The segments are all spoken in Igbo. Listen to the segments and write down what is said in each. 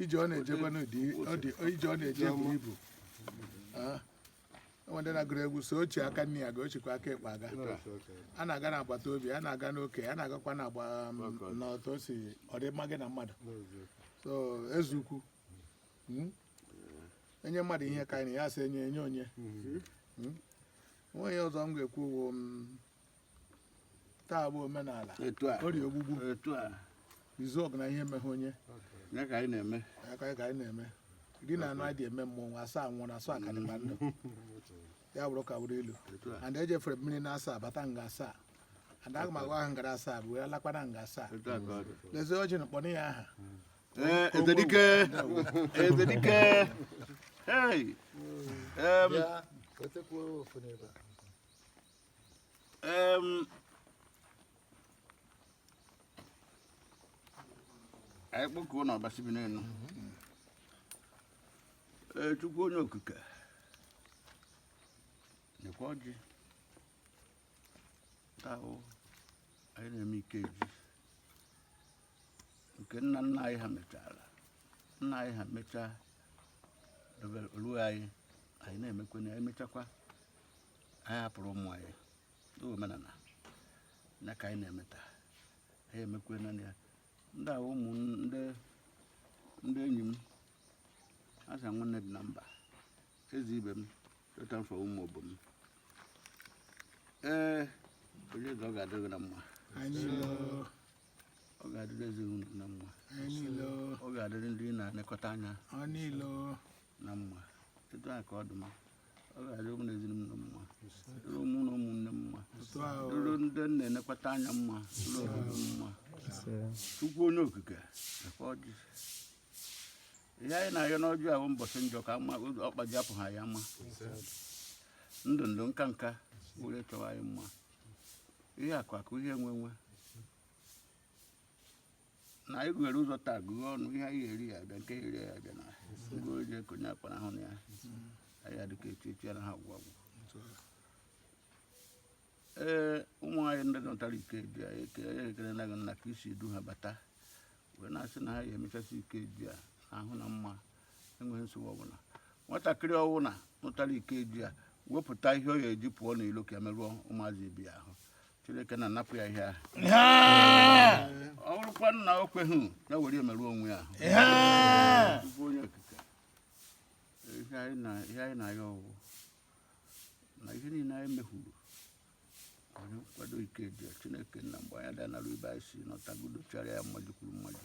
Ije ọ na-ejekwa n'ụdị ije ọ na-eje buru ibu. Ah. Enwe ndị na-agụrụ egwu so ochie aka nne ya ga ochikwa aka ekpe aga. A na-aga n'agbata obi, a na-aga n'oke, a na-agakwa n'agba n'otu o si ọ dị mma gị na mmadụ. So eze ukwu, Enye mmadụ ihe ka anyị ya sị enye enye onye. Nwe ihe ọzọ m ga-ekwu bụ taa bụ omenala Etu a. Orie Ogbugbu. Etu a. Izu ọgụ na ihe meghe onye. Ya ka anyị na-eme. Ya ka anyị na-eme. 14 anyị dị eme mmọnwụ, 7 nwụrụ, 7 ka dịkwa ndụ. Ya bụrụ ka bụrụ ilu. Etu a. And ejefere mmiri na 7 bata nga 7. And aga m agwa ha ngara 7 bụ ya lakwana nga 7. Etu a ka ọ dị. Lezie ọjị na kpọnụ ya aha. Ee, Ezedike. Ezedike. Hey. Bịa, wetekwuo ofu n'ebe a. Anyị kpọkuo na Ọbasi bi n'elu. Ee, Chukwu onye okike nekwa ọjị taa wụ anyị na-eme ikeji nke nna nna anyị ha mechara, nna anyị ha mechaa dobere olu anyị, anyị na-emekwa na emechakwa anyị hapụrụ ụmụ anyị omenala ya ka anyị na-eme taa. Anyị emekwe na ya ndị a ụmụ ndị enyi m asa nwanne dị na mba eze ibe m chọta mfa ụmụ obom. Ee, onye eze, ọ ga-adịrị gị na mma. Anyị niile. Ọ ga-adịrị ezinụlọ na mma. Anyị niile. Ọ ga-adịrị ndị ị na-elekọta anya Ọ niile. na mma. Etu a ka ọ dị mma. Ọ ga-adịrị ụmụ na ezinụlọ m mma, dịrị ụmụ na ụmụnne m mma, Otu ahụ. dịrị ndị m na-elekọta anya mma, dịrị obodo m mma. Chukwu onye okike, ekwe ọjị ihe anyị na-arịọ n'ọjị ahụ mbọchị njọ ka mma ọkpa ji apụ ha ya mma, ndụ ndụ nka nka were chọwa anyị mma, ihe akụ akụ, ihe enwe enwe, na anyị gụghere ụzọ taa gụghe ọnụ ihe anyị eri ya abịa, nke eri ya abịa na ngo ji ekonye akpa na ahụ na ya anyị adịka echi echi anaghị agwụ agwụ. Ee, ụmụ anyị ndị nọtara ikeji a, ekele ekele na gị nna ka isi du ha bata wee na-asị na ha ya emechasị ikeji a na ahụ na mma, enweghị nsogbu ọbụla. Nwatakịrị ọbụla nụtara ikeji a wepụta ihe ọ ga-eji pụọ n'ilo ka emerụọ ụmụazị ibi ahụ, Chineke na-anapụ ya ihe ahụ. Ọ bụrụkwa na o kweghị ya were emerụ onwe ya ahụ. Chukwu onye okike, ihe anyị na-ayọ ọwụ na ihe niile anyị mehuru onye nkwado ikeji a, Chineke nna, mgbe anyị danara ibe anyị si nọtagodochara ya mmaji kwuru mmaji,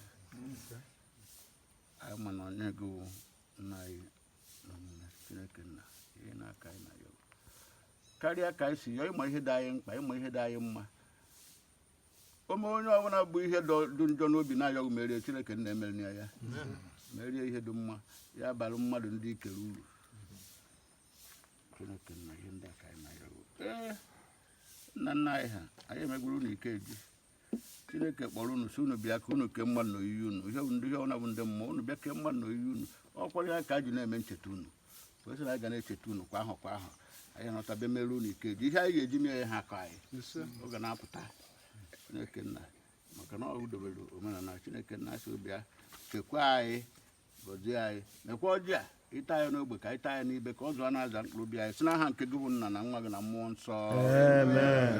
anyị ma na onye gị wụ nna anyị na omume. Chineke nna, ihe n'aka anyị na-ayọ karịa ka anyị si yọọ, ịma ihe dị anyị mkpa, ịma ihe dị anyị mma. Ome onye ọbụla bụ ihe dị njọ n'obi na-ayọghị merie, Chineke nna emeri ya, merie ihe dị mma ya bara mmadụ ndị ikere uru. Chineke nna, ihe ndị a ka anyị na-ayọ. Ee, nna nna anyị ha, anyị emegwuru unu ikeji. Chineke kpọrọ unu si unu bịa ka unu kee mmadụ n'oyiyi unu. Ihe ndị ihe ọbụla bụ ndị mmụọ, unu bịa kee mmadụ n'oyiyi unu. Ọ kwara ya ka a ji na-eme ncheta unu, kwesịrị anyị ga na-echeta unu kwa ahọ kwa ahọ. Anyị nọta bịa mere unu ikeji. Ihe anyị ga-eji mee ha akọ anyị oge na-apụta. Chineke nna, maka na ọ dobere omenala, Chineke nna asị bịa chekwaa anyị, gọzie anyị, mekwa ọjị a ịta anyị n'ogbe ka ịta anyị n'ibe, ka ọ zụọ na-aza mkpụrụ obi anyị, si n'aha nke gị bụ nna na nwa gị na mmụọ nsọ. Amen.